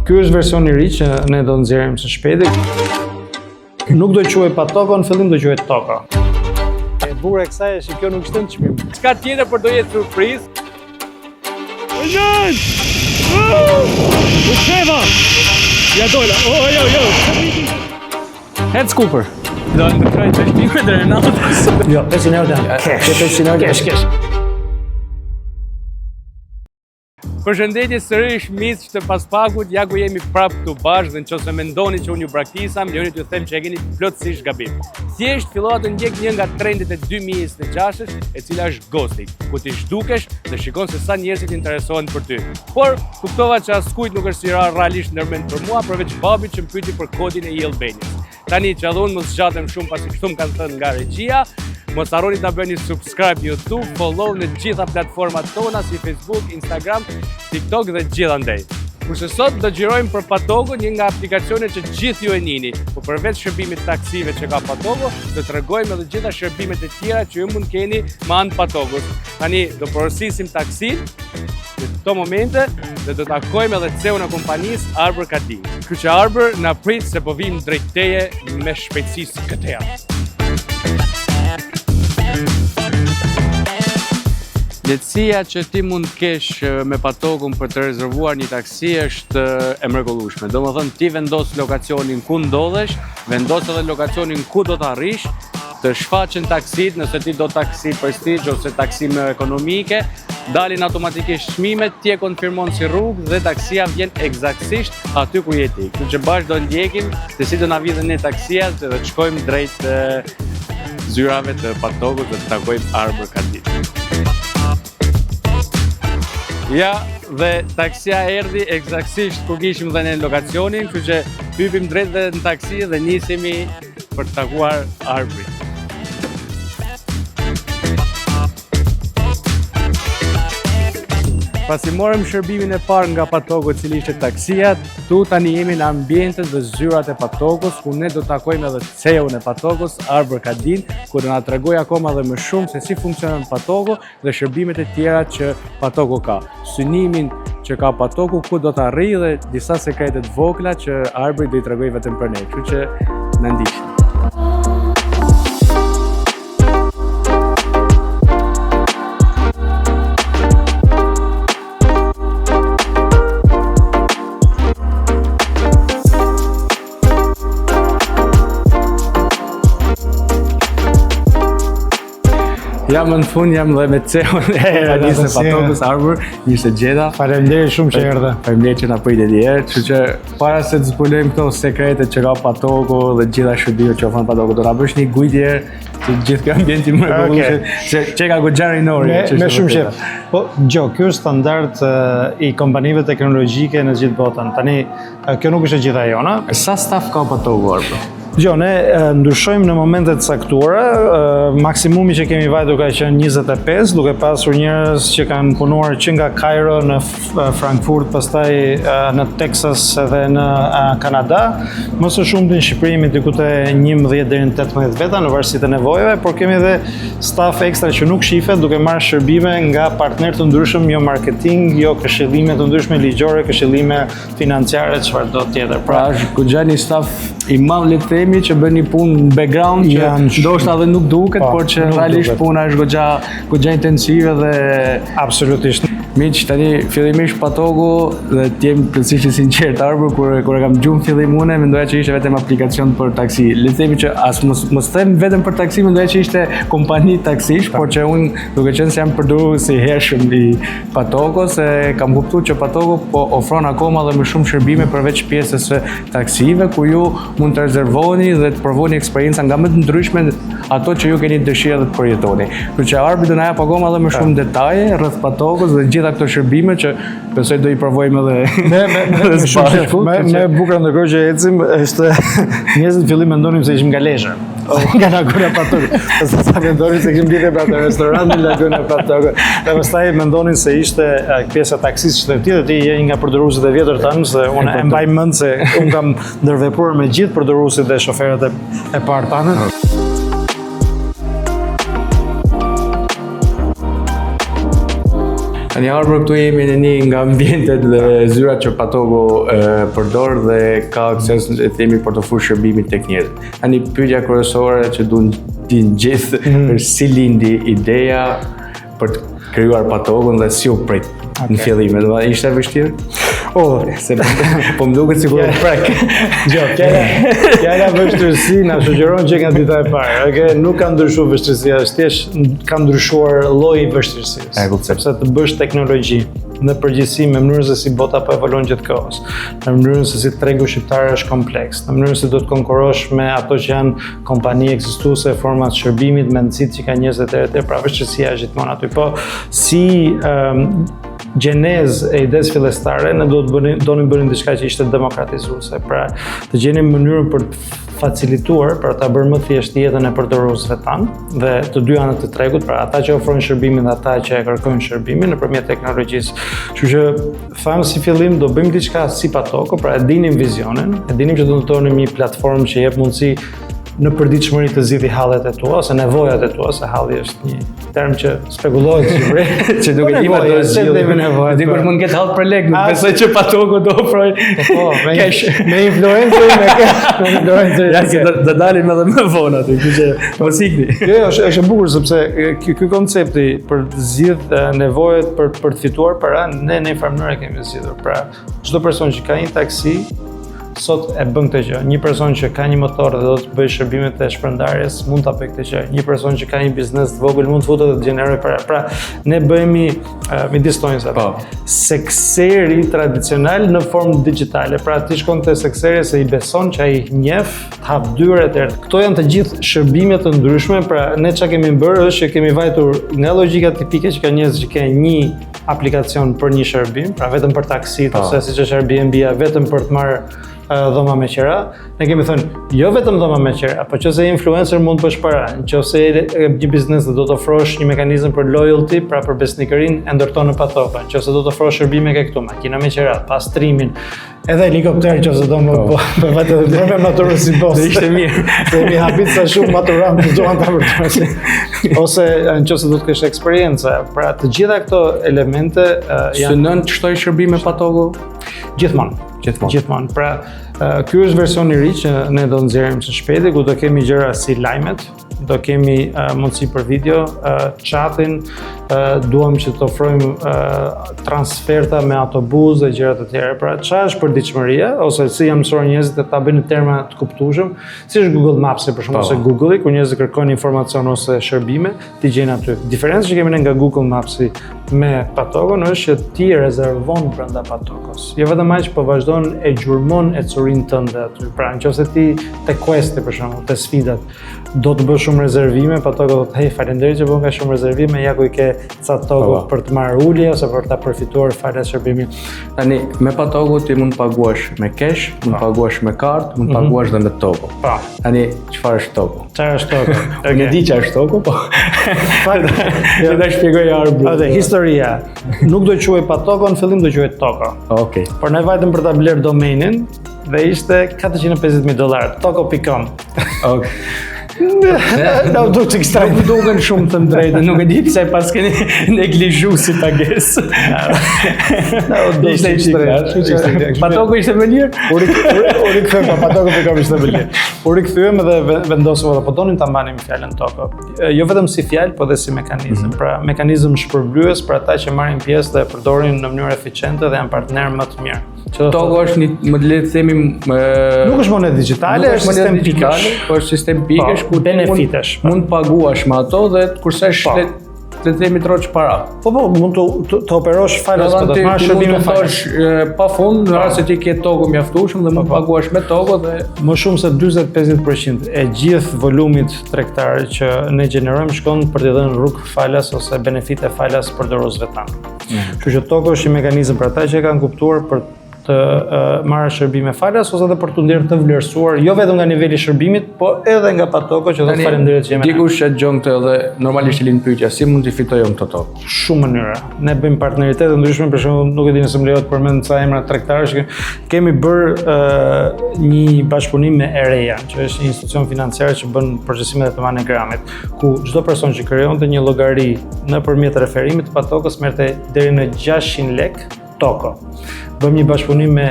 Ky është versioni i ri që ne do nxjerrim së shpejti. Nuk do quhej Patoko, në fillim do quhej Toko. E bukura e kësaj është që kjo nuk shton çmim. Çka tjetër por do jetë surprizë? U ktheva! Ja dola. Oh, jo, jo. Hec Cooper. Do të ndërroj të shtimet e Renatës. Jo, 500 euro janë. Cash. 500 euro. Cash, cash. Përshëndetje sërish miq të Paspakut, ja ku jemi prapë këtu bashkë dhe në qoftë se mendoni që unë ju braktisa, më lejoni t'ju them që e keni plotësisht gabim. Thjesht fillova të ndjek një nga trendet e 2026-ës, e cila është ghosting, ku ti zhdukesh dhe shikon se sa njerëzit interesohen për ty. Por, kuptova që askujt nuk është i ra realisht ndërmend për mua, përveç babit që më pyeti për kodin e e-Albanias. Tani që edhe unë mos zgjatem shumë pasi kështu më kanë thënë nga regjia, mos harroni ta bëni subscribe në YouTube, follow në gjitha platformat tona si Facebook, Instagram, TikTok dhe gjithandej. Kurse sot do xhirojmë për Patogo, një nga aplikacionet që gjithë ju e njihni, po përveç shërbimit taksive që ka Patogo, do tregojmë edhe gjitha shërbimet e tjera që ju mund keni me anë Patogos. Tani do porosisim taksin, Në këto momente dhe do takojmë edhe CEO-n e kompanisë Arbër Kadi. Kështu që Arbër na prit se po vijmë drejt teje me shpejtësi si këteja. Lehtësia që ti mund të kesh me Patogun për të rezervuar një taksi është e mrekullueshme. Domethënë ti vendos lokacionin ku ndodhesh, vendos edhe lokacionin ku do të arrish, të shfaqen taksit, nëse ti do taksi prestige ose taksi më ekonomike, dalin automatikisht çmimet, ti e konfirmon si rrugë dhe taksia vjen ekzaktësisht aty ku je ti. Kështu që bashkë do ndjekim se si do na vijë dhe ne taksia dhe të shkojmë drejt zyrave të Patogut dhe të takojmë Arbër Kadin. Ja, dhe taksia erdhi ekzaktësisht ku kishim dhe ne lokacionin, kështu që hypim drejt dhe në taksi dhe nisemi për të takuar Arbrin. Pasi morëm shërbimin e parë nga Patogo, cili ishte taksia, tu tani jemi në ambientet dhe zyrat e Patogos, ku ne do takojmë edhe CEO-n e Patogos, Arbër Kadin, ku do na tregojë akoma dhe më shumë se si funksionon Patogo dhe shërbimet e tjera që Patogo ka. Synimin që ka Patogo, ku do të arrijë dhe disa sekrete të vogla që Arbri do i tregojë vetëm për ne. Kështu që na ndiqni. Ja më në fund jam dhe me CEO-n e Radisë së Patogos Arbër, mirë se gjeta. Faleminderit shumë që erdhe. Faleminderit që na prite një herë, kështu që para se të zbulojmë këto sekretet që ka Patogo dhe gjitha shërbimet që ofron Patogo, do na bësh një guidë një herë të gjithë ky ambient i mrekullueshëm, okay. se që ka goxha rinori. Me, me shumë qejf. Po, gjo, ky është standard uh, i kompanive teknologjike në gjithë botën. Tani, kjo nuk është e gjitha jona. Sa staf ka Patogo, Arbër? Jo, ne ndryshojmë në momente të caktuara, maksimumi që kemi vajtur ka qenë 25, duke pasur njerëz që kanë punuar që nga Cairo në Frankfurt, pastaj në Texas edhe në Kanada. Më së shumti në Shqipëri jemi diku te 11 deri në 18 veta në varësi të nevojave, por kemi edhe staf ekstra që nuk shifet duke marrë shërbime nga partnerë të ndryshëm, jo marketing, jo këshillime të ndryshme ligjore, këshillime financiare çfarëdo tjetër. Pra është goxha një staf i madh le të themi që bën një punë në background që ndoshta edhe nuk duket, po, por që realisht puna është goxha goxha intensive dhe absolutisht. Miq, tani fillimisht Patogo dhe të jem plotësisht i sinqert Arbër kur kur e kam dëgjuar në fillim unë mendoja që ishte vetëm aplikacion për taksi. Le të themi që as mos mos them vetëm për taksi, mendoja që ishte kompani taksish, por që unë duke qenë se jam përdorues i hershëm i Patogos e kam kuptuar që Patogo po ofron akoma dhe më shumë shërbime përveç pjesës së taksive ku ju mund të rezervoni dhe të provoni eksperienca nga më të ndryshme ato që ju keni dëshirë dhe të përjetoni. Kështu që Arbri do na jap akoma dhe më shumë detaje rreth Patogos dhe gjitha këto shërbime që besoj do i provojmë edhe me me me me shumë qejf. Me me bukura ndërkohë që ecim është njerëzit në fillim mendonin se ishim nga Lezha. Nga Laguna Patogo. Pastaj sa mendonin se kishim lidhje me atë restorantin Laguna Patogo. Dhe pastaj mendonin se ishte pjesa e taksisë që ti dhe ti je një nga përdoruesit e vjetër tanë, se unë e mbaj mend se unë kam ndërvepruar me gjithë përdoruesit dhe shoferët e, e parë tanë. Tani Arbër, këtu jemi në një nga ambientet dhe zyrat që Patogo e, përdor dhe ka akses, e themi, për të ofruar shërbimin tek njerëzit. Tani pyetja kryesore që duan dinë gjithë është si lindi ideja për të krijuar Patogon dhe si u prit në fillim, do të ishte e vështirë? Oh, Se po më duket sikur u prek. Jo, fjala vështirësi na shoqëron që nga dita e parë. Okay? Nuk ka ndryshuar vështirësia, është thjesht ka ndryshuar lloji i vështirësisë. E kuptoj. Sepse të bësh teknologji në përgjithësi me mënyrën se si bota po evoluon gjithë kohës, në mënyrën se si tregu shqiptar është kompleks, në mënyrën se do të konkurrosh me ato që janë kompani ekzistuese, forma të shërbimit, mendësitë që kanë njerëzit e tjerë, pra vështirësia është gjithmonë aty. Po si gjenez e idesë fillestare, ne do të bënim, donim bënim diçka që ishte demokratizuese, pra të gjenim mënyrën për të facilituar, për ta bërë më thjesht jetën e përdoruesve tanë dhe të dy anët të tregut, pra ata që ofrojnë shërbimin dhe ata që e kërkojnë shërbimin nëpërmjet teknologjisë. Kështu që thamë si fillim do bëjmë diçka si Patoko, pra e dinim vizionin, e dinim që do të ndërtonim një platformë që jep mundësi në përditshmëri të zgjidhi hallet e tua ose nevojat e tua, se halli është një term që spekulohet në Shqipëri. Që nuk e di ma do të zgjidhim me nevojë. Dikush po. mund të ketë hall për lek, nuk A, besoj që Patogo do ofroj Po, me, cash. me influencer, me, me influencer. Ja, se do dalim edhe më vonë aty, kështu që mos ikni. Jo, jo, është e bukur sepse ky koncepti për të zgjidh nevojat për të fituar para, ne në një farë mënyrë e kemi zgjidhur. Pra, çdo person që ka një taksi sot e bën këtë gjë. Një person që ka një motor dhe do të bëjë shërbimet e shpërndarjes mund ta bëjë këtë gjë. Një person që ka një biznes të vogël mund të futet dhe të gjenerojë para. Pra, ne bëhemi midis tonjëzave. Sekseri tradicional në formë digjitale. Pra ti shkon te sekseri se i beson që ai njeh, të hap dyert e tjerë. Këto janë të gjithë shërbime të ndryshme, pra ne çka kemi bërë është që kemi vajtur nga logjika tipike që ka njerëz që kanë një aplikacion për një shërbim, pra vetëm për taksit ose siç është Airbnb-a vetëm për të marrë dhoma me qera. Ne kemi thënë, jo vetëm dhoma me qera, po nëse je influencer mund të bësh para, nëse je një biznes dhe do të ofrosh një mekanizëm për loyalty, pra për besnikërinë, e ndërton në Patoka. Nëse do të ofrosh shërbime ke këtu, makina me qera, pastrimin, edhe helikopter nëse do më po, po vetë do me maturën si boss. Do ishte mirë. Se jemi habit sa shumë maturantë të duan ta përdorin. Ose nëse do të kesh eksperiencë, pra të gjitha këto elemente janë Synon të shtoj shërbime Patogo? Gjithmonë. Gjithmonë. Gjithmonë. Pra, ky është versioni i ri që ne do nxjerrim së shpejti, ku do kemi gjëra si lajmet, do kemi mundësi për video, chatin, duam që të ofrojmë transferta me autobus dhe gjëra të tjera. Pra, çfarë është përditshmëria ose si janë mësuar njerëzit të ta bëjnë në terma të kuptueshëm, si është Google Maps për shembull, ose Google-i ku njerëzit kërkojnë informacion ose shërbime, ti gjejnë aty. Diferenca që kemi ne nga Google Maps-i me Patogon është që ti rezervon brenda Patogos. Jo vetëm aq, po vazhdon e gjurmon ecurinë tënde aty. Pra, nëse ti te Questi për shembull, te sfidat, do të bësh shumë rezervime, Patogo do të hey, faleminderit që bën ka shumë rezervime, ja ku i ke ca togo për të marrë ulje ose për ta përfituar falas shërbimin. Tani, me Patogo ti mund të paguash me cash, mund të paguash me kartë, mund të paguash dhe me Togo. Tani, çfarë është Togo? Çfarë është Togo? Unë e di çfarë është Togo, po. Fakt, jo. ta shpjegoj Arbër. Atë historia. Nuk do quhej Patogo, në fillim do quhej Toko. Okej. Por ne vajtëm për ta bler domenin dhe ishte 450.000 dollar, toko.com. Okej. Na u duk çik Nuk më duken shumë të drejtën, nuk e di pse pas keni neglizhu si pagesë. Na u duk Ishte çik çik, shtrenjtë, ishte ishte- Patogo ishte më lirë? U rikthyem, po Patogo.com ishte më lirë. U rikthyem dhe vendosëm edhe po donim ta mbanim fjalën Toko. Jo vetëm si fjalë, po edhe si mekanizëm. Pra mekanizëm shpërblyes për ata që marrin pjesë dhe e përdorin në mënyrë eficiente dhe janë partner më të mirë. Që do Togo thotë, është një, më le të themi, nuk është monedë digjitale, nuk është sistem monedë pikësh. po është sistem pikësh Po, ku ti benefitesh, po. Mund paguash me ato dhe kursesh le të themi troç para. Po po, mund të operosh falas, po Do do të të marrësh ti mund shërbime të falas. thosh pa fund në rast se ti ke Togo mjaftueshëm dhe mund të paguash me Togo dhe Më shumë se 40-50% e gjithë volumit tregtar që ne gjenerojmë shkon për t'i dhënë rrugë falas ose benefite falas përdoruesve tanë. Kështu që Togo është një mekanizëm për ata që e kanë kuptuar për të marrë shërbime falas ose edhe për t'u ndjerë të vlerësuar jo vetëm nga niveli i shërbimit, po edhe nga Patoko që thotë faleminderit që jemi. Dikush që dëgjon këtë edhe normalisht i lind pyetja, si mund t'i fitoj unë këto toko? Shumë mënyra. Ne bëjmë partneritete të ndryshme, për shembull, nuk e di nëse më lejohet të përmend ca emra tregtarësh që kemi bërë uh, një bashkëpunim me Ereja, që është një institucion financiar që bën procesimet e MoneyGramit, ku çdo person që krijonte një llogari nëpërmjet referimit të Patokos merrte deri në 600 lekë Toko. Bëmë një bashkëpunim me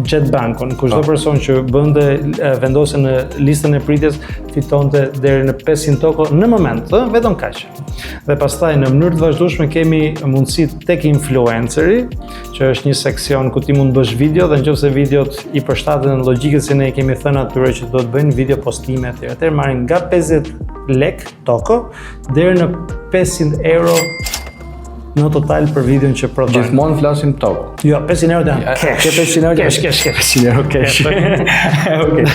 Jet Bankun, ku çdo po. person që bënte vendosje në listën e pritjes fitonte deri në 500 toko në moment, ë, vetëm kaq. Dhe pastaj në mënyrë të vazhdueshme kemi mundësi tek influenceri, që është një seksion ku ti mund të bësh video dhe nëse videot i përshtaten logjikës që ne i kemi thënë atyre që do të bëjnë video postime etj. Atëherë marrin nga 50 lek toko deri në 500 euro në total për videon që prodhojnë. Gjithmonë flasim toko. Jo, 500 euro janë cash. Ke 500 euro? Cash, cash, cash. 500 euro cash. Okej.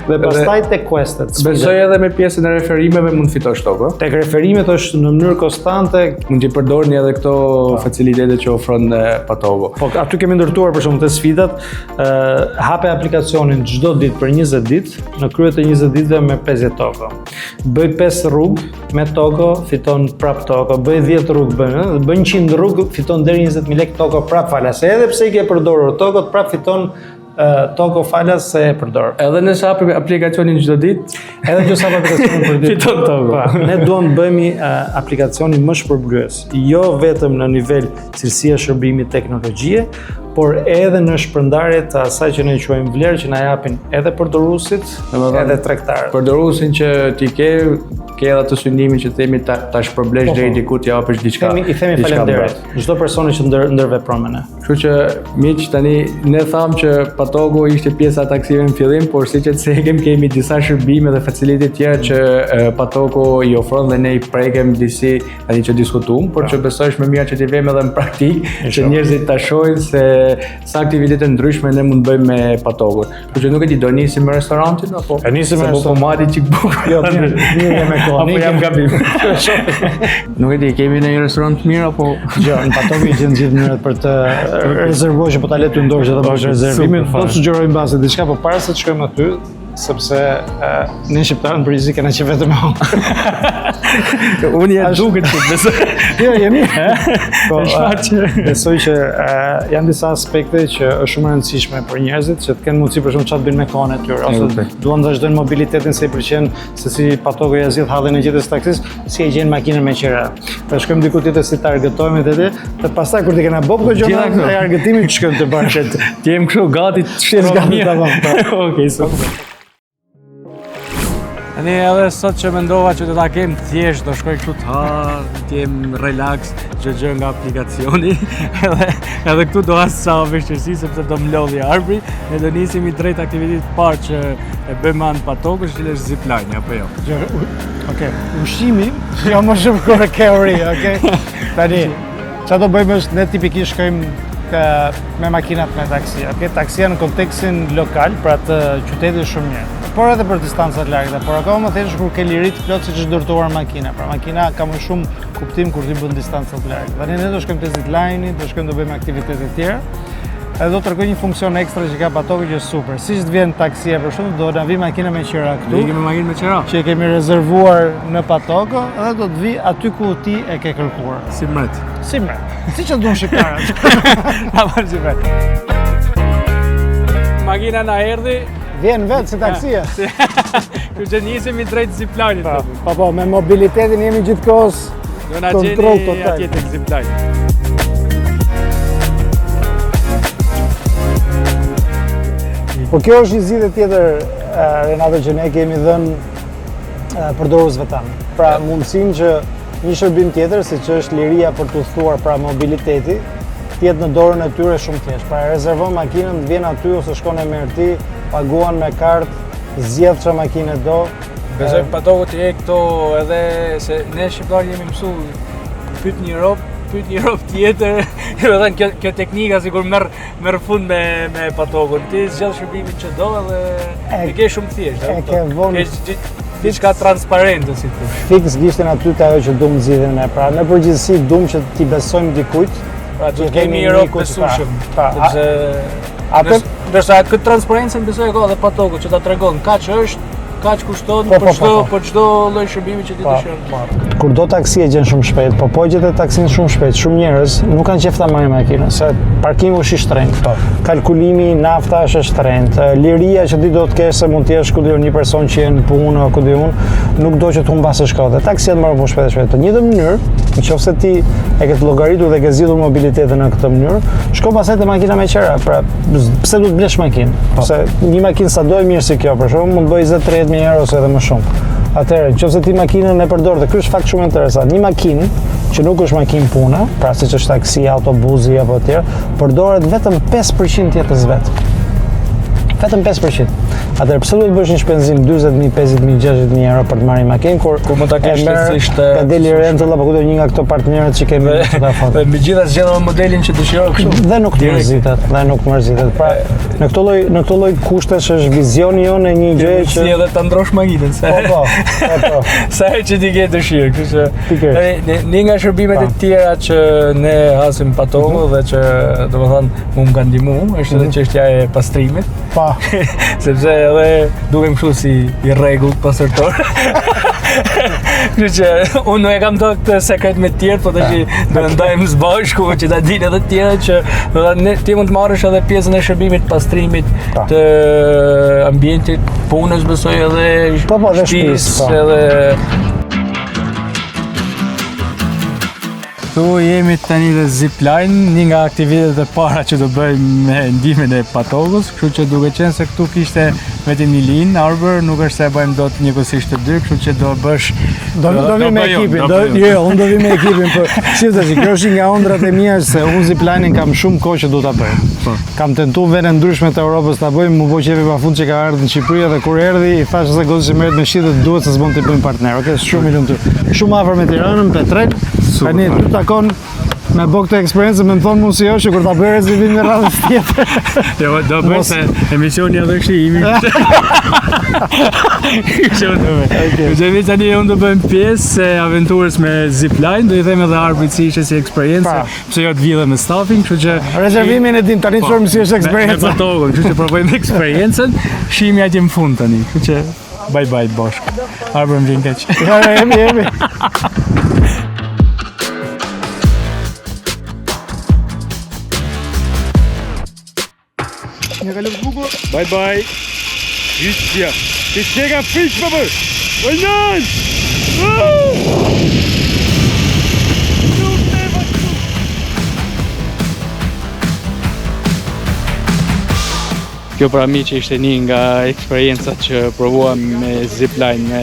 Dhe pastaj te questet. Besoj edhe me pjesën e referimeve mund të fitosh toko. Tek referimet është në mënyrë konstante. Mund t'i përdorni edhe këto po. facilitete që ofron Patogo. Po, aty kemi ndërtuar për shembull te sfidat, ë hape aplikacionin çdo ditë për 20 ditë, në krye të 20 ditëve me 50 toko. Bëj 5 rrugë me toko, fiton prap toko, bëj 10 rrugë, bëj, bëj 100 rrugë, fiton deri 20000 lekë toko prap falas. Edhe pse i ke përdorur tokot, prap fiton uh, toko falas se e përdor. Edhe nëse hap aplikacionin çdo ditë, edhe nëse hap aplikacionin për ditë, fiton toko. Pa, ne duam të bëhemi uh, aplikacioni më shpërblyes, jo vetëm në nivel cilësie shërbimi teknologjie, por edhe në shpërndarje të asaj që ne quajmë vlerë që na japin edhe përdoruesit, edhe tregtarët. Përdoruesin që ti ke, ke edhe atë synimin që themi ta, ta shpërblesh po, deri po. diku t'i japësh diçka. Themi, i themi faleminderit. Çdo personi që ndër ndërvepron me ne. Kështu që miq tani ne thamë që Patogo ishte pjesa e taksive në fillim, por siç e cekëm kemi disa shërbime dhe facilitete tjera që Patogo i ofron dhe ne i prekëm disi tani që diskutuam, por që besoj është më mirë që t'i vëmë edhe në praktikë, që njerëzit ta shohin se sa aktivitete ndryshme ne mund të bëjmë me Patogon. Kështu që nuk e di, do nisim me restorantin apo? E nisim me restorantin. Po mati çik bukur. Jo, mirë, mirë jam me kohë. Apo jam gabim. Nuk e di, kemi në një restorant të mirë apo? Jo, në Patogo i gjen gjithë mënyrat për të rezervuar që po ta lë ty në dorë që ta bësh rezervimin. Do të sugjerojmë mbase diçka, po para se të shkojmë aty, sepse uh, ne shqiptarët në përgjithësi kena qejf vetëm me hongër. Unë ja duket që besoj. Jo, jemi. Po, besoj që uh, janë disa aspekte që është shumë e rëndësishme për njerëzit që të kenë mundësi për shembull çfarë të bëjnë me kohën e tyre ose duan të vazhdojnë mobilitetin se i pëlqen se si Patogo ja zgjidh hallin e gjetjes së taksisë, si e gjen makinën me qira. Të shkojmë diku tjetër si të argëtohemi të tjetër, të pastaj kur t'i kena bërë këto gjëra, të argëtimit të shkojmë të bashkë. Të jem kështu gati të shkojmë gati tamam. Po. Okej, super. Tani edhe sot që mendova që do ta kem thjesht, do shkoj këtu të ha, të jem relax, çdo gjë nga aplikacioni. edhe edhe këtu do has ca vështirësi sepse do më lodhi Arbri. Ne do nisemi drejt aktivitetit të parë që e bëjmë anë Patogos, që është zipline, apo jo? Okej, ushqimi, jo më shumë kur e ke uri, okej? Tani, ça do bëjmë është ne tipikisht shkojmë ka, me makinat me taksi, okej? Taksia në kontekstin lokal, pra të qytetit është shumë mirë. Por edhe për distancat largëta, por akoma më thjesht kur ke liri të plotë siç është ndërtuar makina. Pra makina ka më shumë kuptim kur ti bën distancat largëta. Tani ne do shkojmë te zipline, do shkojmë të bëjmë aktivitete të tjera. Edhe do të tregoj një funksion ekstra që ka Patogo që është super. Siç të vjen taksia për shembull, do na vi makina me qira këtu. Ne kemi makinë me qira. Që e kemi rezervuar në Patogo dhe do të vi aty ku ti e ke kërkuar. Si mret. Si mret. Siç e duan shqiptarët. Apo si mret. Makina na erdhi. Vjen vetë si taksia. Kështu që nisemi drejt zipline-it. Po, po, po, me mobilitetin jemi gjithkohës Do na gjeni atje tek zipline. Po kjo është një zgjidhje tjetër, Renato, që ne kemi dhënë përdoruesve tanë. Pra mundësinë që një shërbim tjetër, siç është liria për të udhëtuar, pra mobiliteti, të jetë në dorën e tyre shumë thjesht. Pra rezervon makinën, të vjen aty ose shkon e merr ti, paguan me kartë, zgjedh çfarë makine do, Besoj Patogo ti e këto edhe se ne shqiptarë jemi mësu pyet një rob, pyet një rob tjetër, do të thënë kjo kjo teknika sikur merr merr fund me me Patogun. Ti zgjedh shërbimin që do edhe e, e ke shumë thjesht, e ke vonë ke diçka transparente si thua. Fiks gishtin aty te ajo që duam të zgjidhim ne. Pra në përgjithësi duam që t'i besojmë dikujt, pra që kemi një rob besueshëm. Pra, sepse. Atë Ndërsa këtë transparencën besoj e ka edhe Patoku që ta tregon kaq është, kaq kushton Po, për po, çdo po, po. për çdo lloj shërbimi që ti Po. dëshiron të marrësh. Kur do taksi e gjen shumë shpejt, po po e gjete taksin shumë shpejt, shumë njerëz nuk kanë qejf ta marrin makinën, se parkingu është i shtrenjtë. Po. Kalkulimi i nafta është e shtrenjtë. Liria që ti do të kesh se mund të jesh ku di unë një person që je në punë apo ku di unë, nuk do që të humbasësh kohë. Dhe taksia të mbaron punë shpejt e shpejt. Në njëjtën mënyrë, nëse ti e ke të llogaritur dhe ke zgjidhur mobilitetin në këtë mënyrë, shko pastaj te makina me qera. Pra, pse duhet blesh makinë? Po. Se një makinë sado e mirë si kjo, për shembull, mund të bëjë 20-30 mijë euro ose edhe më shumë. Atëherë, nëse ti makinën e përdor dhe ky është fakt shumë interesant, një makinë që nuk është makinë pune, pra siç është taksi, autobusi apo të tjerë, përdoret vetëm 5% të jetës vet. Vetëm 5%. Atëherë pse duhet të bësh një shpenzim 40000, 50000, 60000 euro për të marrë një makinë kur Kur mund ta kesh e merr lehtësisht, e, nga Daily Rental apo ku do një nga këto partnerët që kemi në Vodafone. Dhe me gjitha zgjedhëm modelin që dëshiron kështu. Dhe nuk të Direkt. mërzitet, dhe nuk mërzitet. Pra, në këto lloj në këto lloj kushtesh është vizioni jonë e një gjëje që Si edhe ta ndrosh makinën, se. Po, po, po, po. Sa herë që ti ke dëshirë, kështu që Pikërisht. Tani, ne- një nga shërbimet e Pa. tjera që ne hasim Patoku dhe që domethënë mu më ka ndihmuar, është edhe çështja e pastrimit. Pa. sepse edhe dukem kështu si i rregullt pastërtor. Kështu që unë nuk e kam thënë këtë sekret me të tjerë, po tash do e ndajmë së bashku që ta dinë edhe të tjerë që do të ne ti mund të marrësh edhe pjesën e shërbimit, pastrimit Pa. të ambientit, punës besoj edhe Po, po, dhe shtëpisë, po. edhe Këtu jemi tani te zipline, një nga aktivitetet e para që do bëjmë me ndihmën e Patogës, kështu që duke qenë se këtu kishte vetëm një linjë, Arbër, nuk është se e bëjmë dot njëkohësisht të dy, kështu që do bësh Do do vi me bëj unë, ekipin, do bëj unë. jo, jo, unë do vi me ekipin, po si tash, kjo është një nga ëndrrat e mia se unë ziplinin kam shumë kohë që do ta bëj. Po. Kam tentuar vende ndryshme të Europës ta bëj, mu bë qefi pafund që ka ardhur në Shqipëri dhe kur erdhi i thash se gocë që merret me shi dhe duhet se s'bën të bëjmë partner. Okej, shumë i lumtur. Shumë afër me Tiranën, Petrel. Tani ty takon me bë këtë eksperiencë, më thon mua si është që kur ta bëj rezervimin e radhës tjetër. Jo, do bëj Mos- se emisioni edhe është i imi. Kështu do bëj. Kështu që mi tani unë do bëjmë pjesë e aventurës me zipline, do i them edhe Arbrit si ishte si eksperiencë, Pa. pse jo të vidhe me stafin, kështu që Rezervimin e dim, tani Po, shohim si është Me, me eksperienca. Patogën, kështu që provojmë eksperiencën, shihemi atje në fund tani. Kështu që bye bye bashk. Arbër më vjen keq. Ja, jemi, jemi. Një kalë bukur. Bye bye. Hiçja. Ti çe ka fiq më bër. Ojnan! Kjo pra mi që ishte një nga eksperiencat që provuam me zipline me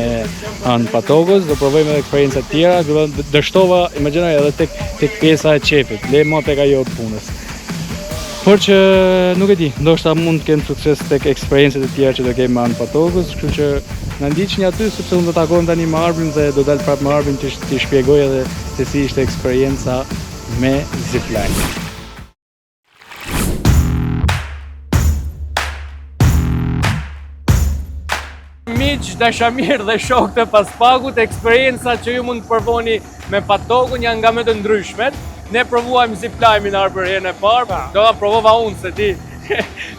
anë Patogës, do provojmë edhe eksperienca të tjera, do të dështova, imagjinoj edhe tek tek pjesa e qefit, le më tek ajo e punës. Por që nuk e di, ndoshta mund të kem sukses tek eksperiencat e tjera që do kem me anë Patogës, kështu që na ndiqni aty sepse unë do takohem tani me Arbrin dhe do dal prapë me Arbrin që t'i shpjegoj edhe se si ishte eksperienca me zipline. Miq, dashamir dhe shok të paspagut, eksperiencat që ju mund të provoni me Patogun janë nga më të ndryshmet. Ne provuam zipline-in Arbër herën e parë, do ta provova unë se ti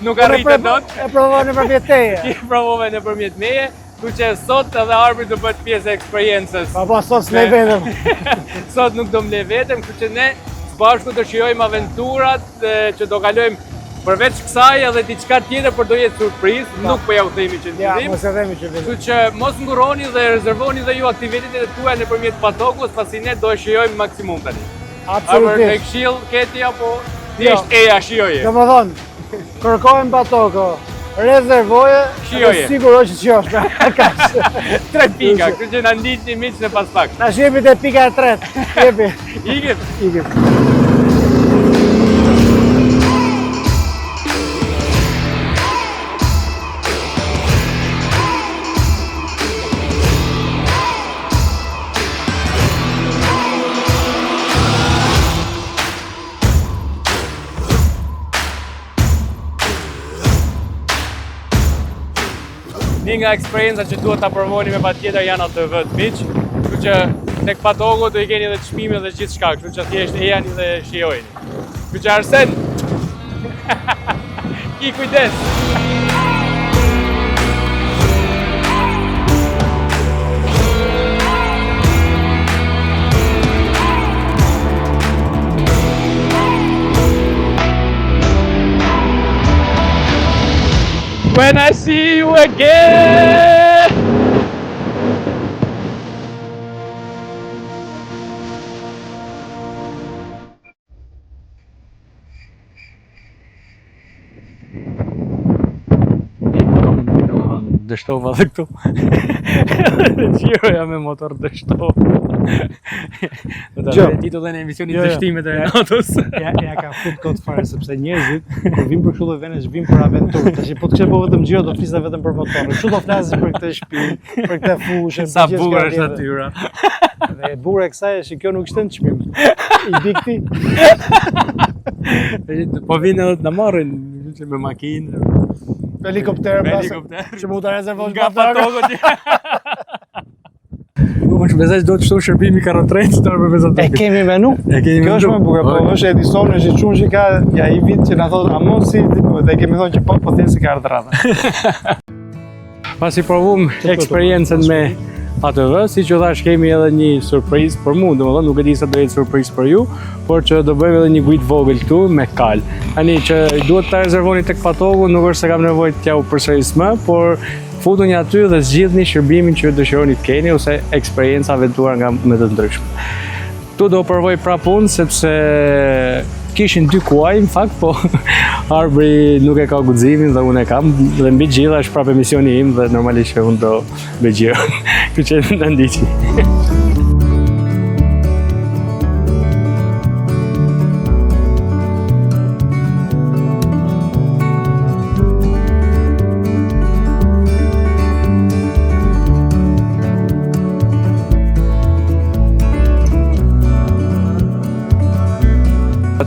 nuk arrite dot. E provova nëpërmjet teje. Ti provove nëpërmjet meje, kështu që sot edhe Arbri do bëhet pjesë e eksperiencës. Po po, sot s'le vetëm. Sot nuk do më le vetëm, kështu që ne së bashku do shijojmë aventurat e, që do kalojmë përveç kësaj edhe diçka tjetër, por do jetë surprizë, nuk po ja u themi që në Ja, fillim. mos e themi që vetëm. Kështu që mos ngurroni dhe rezervoni dhe ju aktivitetet tuaja nëpërmjet Patogës, pasi ne do e shijojmë maksimum tani. Arbër, në Absolutisht. këshill keti apo thjesht eja shijoje. Do më thonë, kërkojmë Patoko, rezervoje, Shijoje. dhe siguro që shijosh. Kaq. Tre pika, kështu që na ndiqni miq në pas pak. Na shihemi te pika e tretë. Jepi. Ikim. Ikim. Një nga eksperiencat që duhet ta provoni me patjetër janë ATV-t miq, kështu që tek Patogu do i keni edhe çmime dhe gjithçka, kështu që thjesht ejani dhe shijojeni. Kështu që Arsen. Ki kujdes. When I see you again. Dështova dhe këtu. Xhiroja me motor dështova. Do ta vë titullin e emisionit jo, jo. Dështimet e Renatos. Ja, ja ka fut kot fare sepse njerëzit kur vijnë për kështu lloj vendesh vijnë për aventurë. Tash po të kishe po vetëm xhiro do fliste vetëm për motorrin. Kështu do flasësh për këtë shtëpi, për këtë fushë, sa bukur është natyra. Dhe e bukura e kësaj është që kjo nuk ishte në çmim. I di këti. Po vinë edhe të na marrin, që me makinë. Me helikopter, me helikopter. Që mund ta rezervosh nga Patoku. Nuk është mesazh do të shtu shërbimi karrotret të për pesë E kemi menu. E kemi menu. Kjo është më bukur, po është Edison, është çun që ka ja i vit që na thotë a mos si dhe kemi thonë që po po thjesht ka ardhur radha. Pasi provum eksperiencën me ATV, siç ju thash kemi edhe një surprizë për mu, domethënë nuk e di sa do jetë surprizë për ju, por që do bëjmë edhe një guidë vogël këtu me kal. Tani që duhet ta rezervoni tek Patoku, nuk është se kam nevojë t'ja u përsëris më, por futuni aty dhe zgjidhni shërbimin që ju dëshironi të keni ose eksperienca aventura nga më të ndryshme. Këtu do provoj prapë unë, sepse kishin dy kuaj, në fakt, po Arbri nuk e ka guximin dhe unë e kam, dhe mbi gjitha është prapë emisioni im dhe normalisht që unë do bëj xhiron. Kështu që na ndiqni.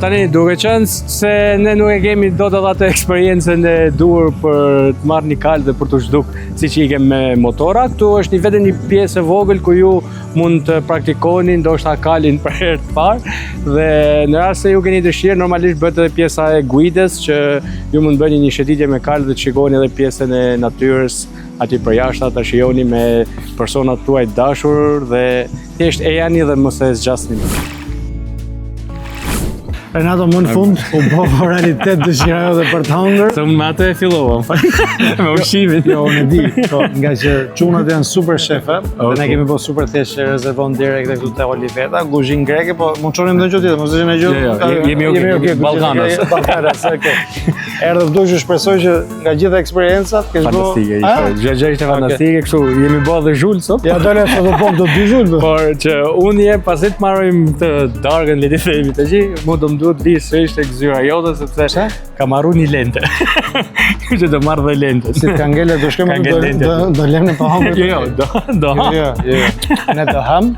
Tani, duke qenë se ne nuk e kemi dot edhe atë eksperiencën e duhur për të marrë një kalë dhe për t'u zhduk siç ikem me motora, këtu është një vetëm një pjesë e vogël ku ju mund të praktikoni ndoshta kalin për herë të parë dhe në rast se ju keni dëshirë, normalisht bëhet edhe pjesa e guidës që ju mund të bëni një shëtitje me kalë dhe të shikoni edhe pjesën e natyrës aty përjashta ta shijoni me personat tuaj të dashur dhe thjesht ejani dhe mos e zgjasni më. Renato, më në fund, u bë realitet dëshira jote për të hëngër. Se unë me atë e fillova, më fal. Me ushqimin. Jo, unë e di, po, nga që çunat janë super shefe, okay. dhe ne kemi po super thjesht që rezervon direkt këtu te Oliveta, kuzhinë greke, po mund çonim ndonjë gjë tjetër, mos ishte ndonjë gjë. Jo, jo, jemi okay, jemi okay, Ballkanas. Ballkanas, okay. Erdhëm këtu që shpresoj që Nga gjithë eksperiencat, kesh bë. Fantastike, ishte. Gjë gjë ishte fantastike, kështu jemi bë dhe zhul sot. Ja dole se do po do dy zhul. Por që unë je pasi të marrim të darkën le të themi tash, mua do më duhet të vi sërish tek zyra jote sepse kam harru një lente. Kështu që do marr dhe lente. Si të ka ngelë do shkojmë do do do lëmë pa hëngër. Jo, jo, do do. Jo, jo, jo. Ne do ham,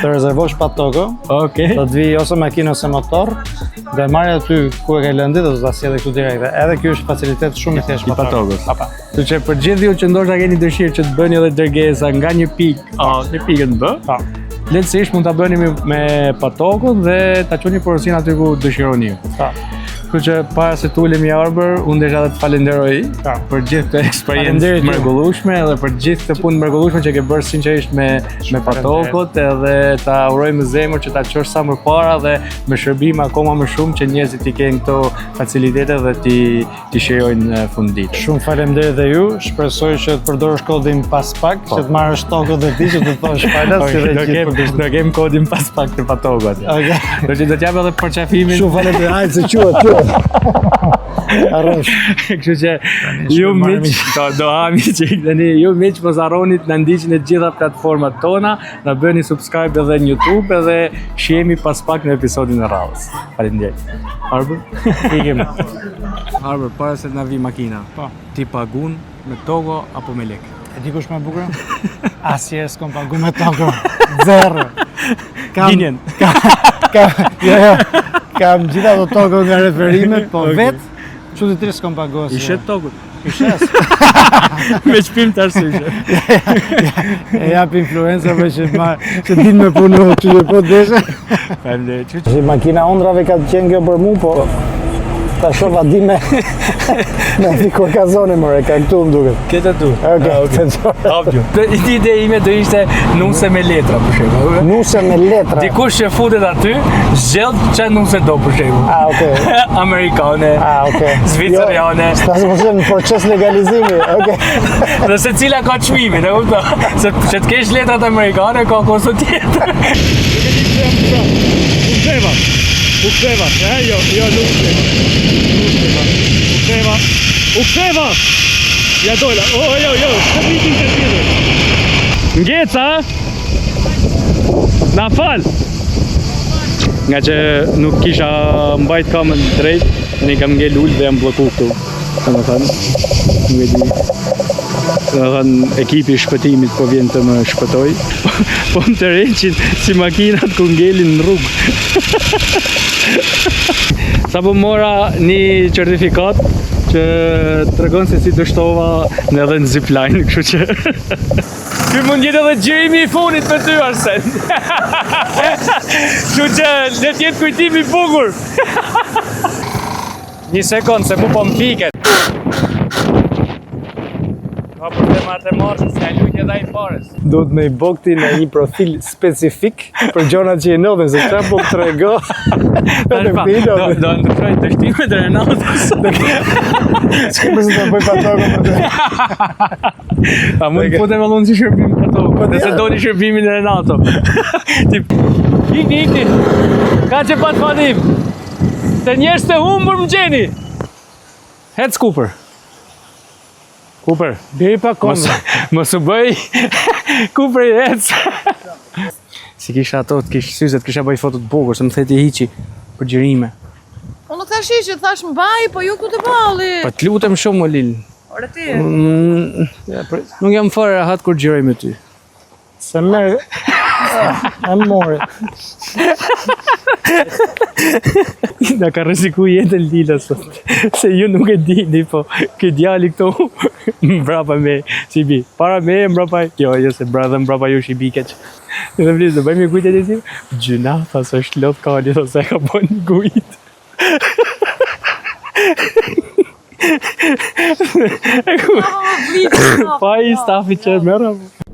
të rezervosh Patoko. Okej. Do të vi ose makinë ose motor. Do e marrë aty ku e ke lënë dhe do ta sjellë këtu direkt. Edhe ky është facilitet shumë i thjeshtë i Patokës. Pa, pa. Kështu që për gjithë ju që ndoshta keni dëshirë që të bëni edhe dërgesa nga një pikë A në pikën B, pa. Lehtësisht mund ta bëni me, me Patokun dhe ta çoni porosinë aty ku dëshironi ju. Pa. Kështu që para se të ulemi Arbër, unë desha të të falenderoj për gjithë këtë eksperiencë të mrekullueshme edhe për gjithë këtë punë të mrekullueshme që ke bërë sinqerisht me me Patokut edhe ta uroj me zemër që ta çosh sa më para dhe me shërbim akoma më shumë që njerëzit t'i kenë këto facilitete dhe t'i t'i shijojnë në fund ditës. Shumë faleminderit dhe ju. Shpresoj që të përdorësh kodin pas pak, po. që të marrësh tokën dhe ti që të thosh falas si dhe gjithë për do kem kodin pas pak të Patokut. Okej. Do të do të jap edhe përqafimin. Shumë faleminderit. Hajde se quhet, quhet. Arrosh. Kështu që ju miq, do do hami çik tani ju miq mos harroni të na ndiqni në të gjitha platformat tona, na bëni subscribe edhe në YouTube edhe shihemi pas pak në episodin e radhës. Faleminderit. Arbër, ikim. Arbër, para se të na vi makina. Po. Ti pagun me Togo apo me lek? E di kush më e bukur? Asnjëherë s'kom pagu me Togo. Zero. Kam, Ginen. Kam, kam, jo, jo. Kam gjitha ato Togo nga referimet, po okay. vetë, çuditërisht s'kom pagu. I shet Togot. I shes. Me çmim të arsyeshëm. E jap influencerve që ma që din me punu, që që po deshe. Faleminderit. Si makina ëndrrave ka qenë kjo për mu, po. Ta shoh a di me me fikur kazoni more, ka këtu më duket. Këtë tu. Okej, Ah, okay. Hapju. Ide ime do ishte nuse me letra për shembull. Nuse me letra. Dikush që futet aty, zgjedh çfarë nuse do për shembull. Ah, okej. Amerikane. Ah, okej. Zviceriane. Jo, s'ta se mos jem në proces legalizimi. Okej. Dhe se cila ka çmimin, e kupton? Se që të kesh letrat amerikane ka kosto tjetër. Nuk e di pse jam këtu. U ktheva. U ktheva. E, jo, jo, nuk u ktheva. Nuk u ktheva. U ktheva. U ktheva. Ja dola. O, jo, jo, s'e vitin të tjetër. Ngeca, Na fal. Nga që nuk kisha mbajt kamën drejt, ne kam ngel ul dhe jam blloku këtu. Domethënë, nuk e di. Domethënë, ekipi i shpëtimit po vjen të më shpëtoj. Po më tërheqin si makinat ku ngelin në rrugë. Sapo mora një certifikat që tregon se si dështova në edhe në zipline, kështu që Ky mund jetë edhe xhirimi i fundit me ty Arsen. Kështu që le të jetë kujtim i bukur. Një sekond se mu po më fiket. Ka për të marrë të marrë, se lujt edhe i parës. Duhet me i bo këti në një profil specifik për gjonat që i ndodhin, se qa po të trego. Tash pa, do, do ndryshoj dështimet e Renatos. S'ke përse të bëj patokën për të. A mund të futem edhe unë si shërbim patokë, po, nëse doni shërbimin e Renato. Tip, ikni, ikni, ka që pat fatim. Të njerëz të humbur më gjeni. Hec Cooper. Cooper, Bjeri pa mos, mos u bëj Cooper i hec. Si kisha ato, të kish syzet, kisha bëj foto të bukur, se më the ti hiqi për xhirime. Unë nuk thash hiqi, thash mbaj, po ju ku të balli. Po të lutem shumë, o Lil. Ore ti. Mm, nuk jam fare rahat kur xhiroj me ty. Se merë, e mori. Na ka rreziku jetën Lila sot. Se ju nuk e dini, po ky djali këtu mbrapa me si bi. Para me mbrapa, jo, jo se brapa dhe mbrapa ju shi bi keq. Dhe vlis, do bëjmë një guidë e si? Gjynah, tha se është lodh kali, tha se ka bën një guidë. Pa i stafi që e merr apo?